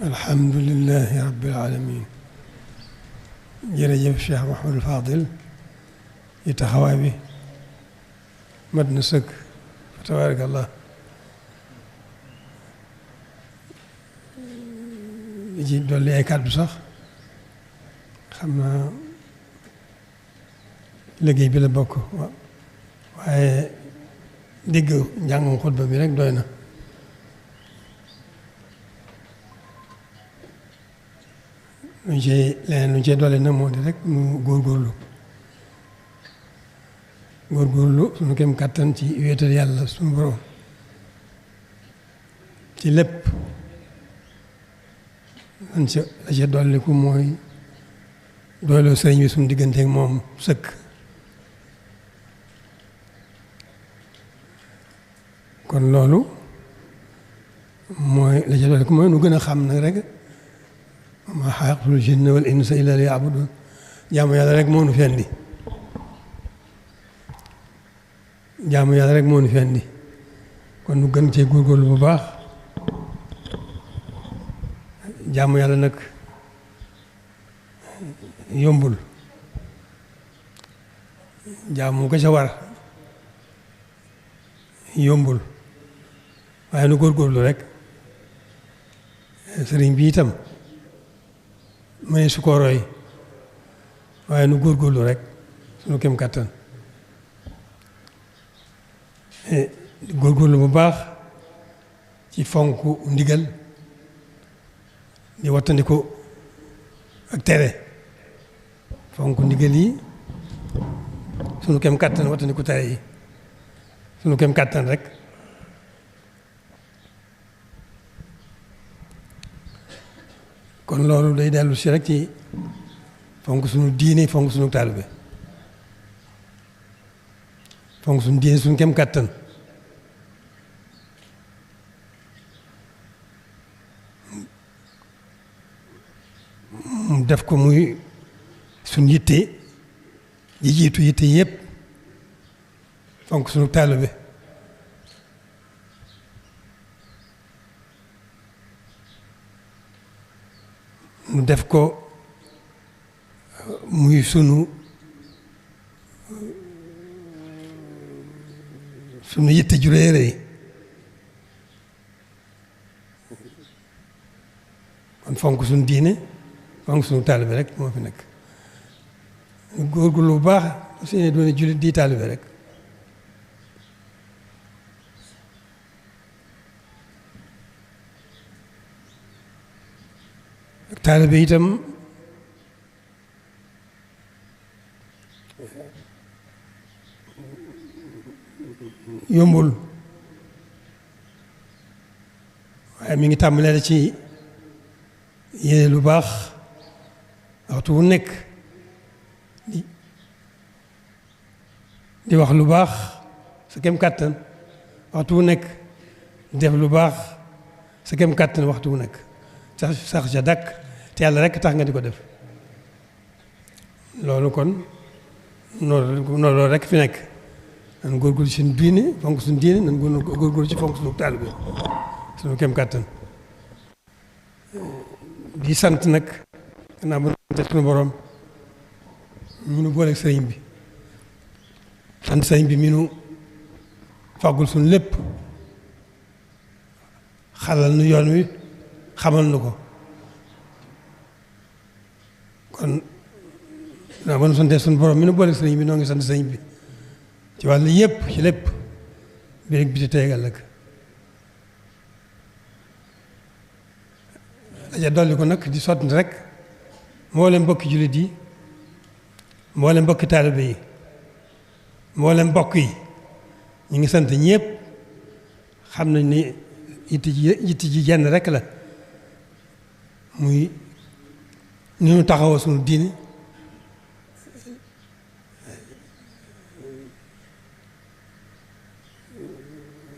alhamdulillahi rabbil alamin jërëjëf Cheikh Mouhamadul Fadil yi taxawaay bi mat na sëkk fa tabarakallah li ci dolli ay kàddu sax xam naa liggéey bi la bokk waaye dégg njàngum xutba bi rek doy na lu ñu cee doole nag moo di rek nu góorgóorlu suñu kem kàttan ci wéetal yàlla suñu borom ci lépp man ca la ca dolliku mooy dooloo sëriñ bi suñu digganteek moom sëkk kon loolu mooy la ca dolliku mooy nu gën a xam nag rek ma xalaqtul jinna wal insa illa liya'budun jaamu yàlla rek moo nu fi andi jaamu yàlla rek moo nu fi andi kon nu gën cee góorgóorlu bu baax jaamu yàlla nag yombul jaamu ko ca war yombul waaye nu góorgóorlu rek sëriñ bi itam may su ko roy waaye nu góorgóorlu rek suñu kem kàttan góorgóorlu bu baax ci fonk ndigal di wattandiku ak tere fonk ndigal yi suñu kem kàttan wattandiku tere yi suñu kem kàttan rek kon loolu day dellu si rek ci fonk suñu diine fonk suñu taalibe fonk suñu diine suñu kem kàttan mu def ko muy suñu yitte ji jiitu yitte yépp fonk suñu taalibe mu def ko muy sunu yitte ju rëy rëy kon fonk suñu diine fonk suñu taalibe rek moo fi nekk góorgóorlu bu baax su ne doone jullit di taalibe rek taalibe itam yombul waaye mi ngi tàmbalee la ci yéene lu baax waxtu wu nekk di wax lu baax sa kem kàttan waxtu wu nekk def lu baax sa kem kàttan waxtu wu nekk sax ca dàkk te yàlla rek tax nga di ko def loolu kon loolu rek fi nekk nan góorgóorlu ci suñu diine fonk suñu diine nan góorgóorlu ci fonk suñu taalibe suñu kem kàttan di sant nag gannaaw ba sant suñu borom ñu nu booleeg sëriñ bi sant sëriñ bi mi nu fàggul suñu lépp xalal nu yoon wi xamal nu ko kon naa ba nu santee suñu borom mi nu booleeg sëriñ bi noo ngi sant sëriñ bi ci wàll yépp ci lépp bi rek bi te teegal nag daja dolli ko nag di sotti rek mboolem mbokki jullit yi mboolem mbokki taalibe yi mboolem mbokk yi ñu ngi sant ñëpp xam nañ ni yitti ji jenn rek la muy ni ñu taxawoo suñu diine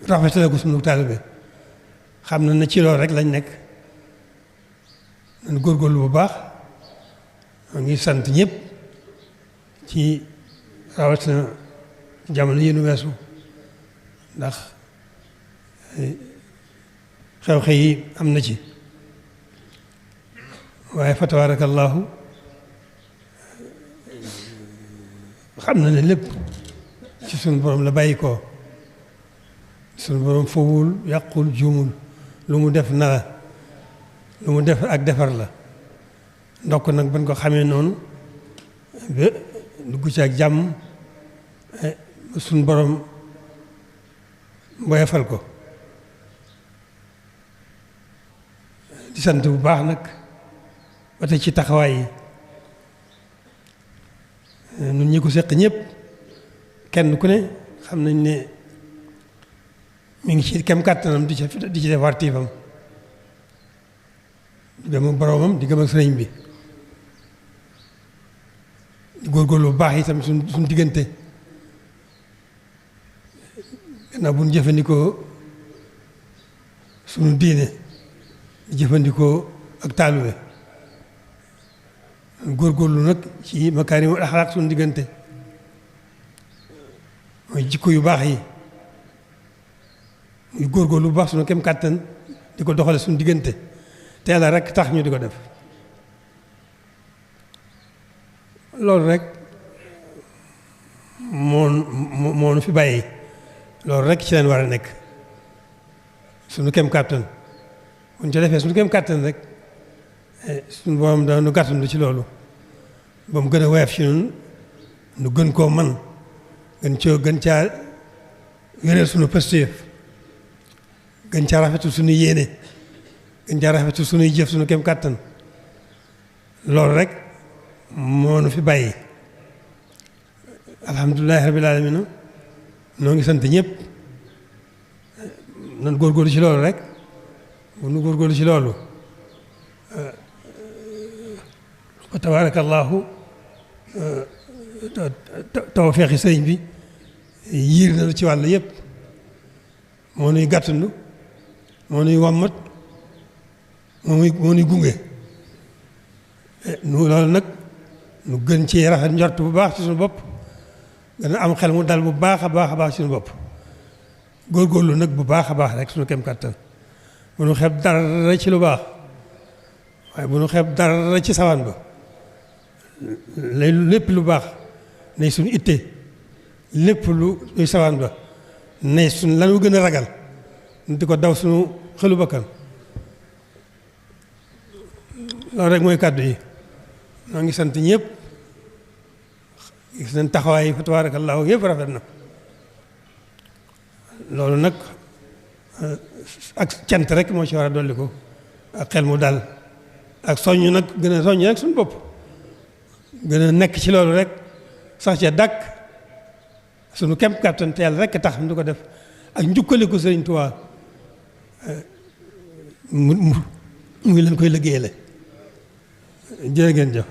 rafetale ko suñu taalibe xam na ne ci loolu rek lañ nekk nañ góorgóorlu bu baax maa ngi sant ñëpp ci rawatina jamono yi nu weesu ndax xew-xew yi am na ci waaye fa tabaarakallaahu xam na ne lépp ci sunu borom la bàyyi ko sunu borom fowul yàqul juumul lu mu def na lu mu def ak defar la ndokk nag bañ ko xamee noonu ba dugg ci ak jàmm sunu borom mboyafal ko di sant bu baax nag ba tey ci taxawaay yi ñun ñi ko seq ñëpp kenn ku ne xam nañ ne mi ngi ci kem kàttanam di ci def wartiifam di gëm ak boroomam di gëm ak sëriñ bi di góorgóorlu bu baax itam suñ diggante gannaaw bu ñu jëfandikoo suñu diine di jëfandikoo ak taalube góorgóorlu nag ci makaarimul axlaaq suñu diggante mooy jikko yu baax yi muy góorgóorlu bu baax suñu kem kàttan di ko doxale suñu diggante te Yàlla rek tax ñu di ko def loolu rek moo nu fi bàyyi loolu rek ci leen war a nekk suñu kem kàttan bu ñu ca defee suñu kem kàttan rek suñu borom da nu gàttandu ci loolu ba mu gën a woyof ci ñun nu gën koo man gën caa wéral suñu pëstéef gën caa rafetul suñu yéene gën caa rafetul suñuy jëf suñu kem kàttan loolu rek moo nu fi bàyyi alhamdulilahi rabil alamina noo ngi sant ñëpp nan góorgóorlu ci loolu rek bu nu góorgóorlu ci loolu fa tabarakallahu tawfeexi sëriñ bi yiir na ci wàll yëpp moo nuy gàttandu moo nuy wàmmat moo nuy gunge nu loolu nag nu gën ci rafet njort bu baax ci suñu bopp gën a am xel mu dal bu baax a baax a baax ci suñu bopp góorgóorlu nag bu baax a baax rek suñu kem kàttan bu nu xeeb dara ci lu baax waaye bu nu xeeb dara ci sawaan ba lépp lu baax nay suñu itte lépp luy sawaan ba nay suñu lanu gën a ragal di ko daw suñu xelu bakkan loolu rek mooy kàddu yi noo ngi sant ñëpp gis nañ taxawaay yi fa tabaarakallaahu yëpp rafet na loolu nag ak cant rek moo ci war a dolli ko ak xel mu dal ak soññ nag gën a soññ rek suñu bopp gën a nekk ci loolu rek sax ca dàkk suñu kem kàttan te Yàlla rek tax mu di ko def ak njukkaliku Sëriñ Tuubaa mu ngi leen koy liggéeyale jërë ngeen jëf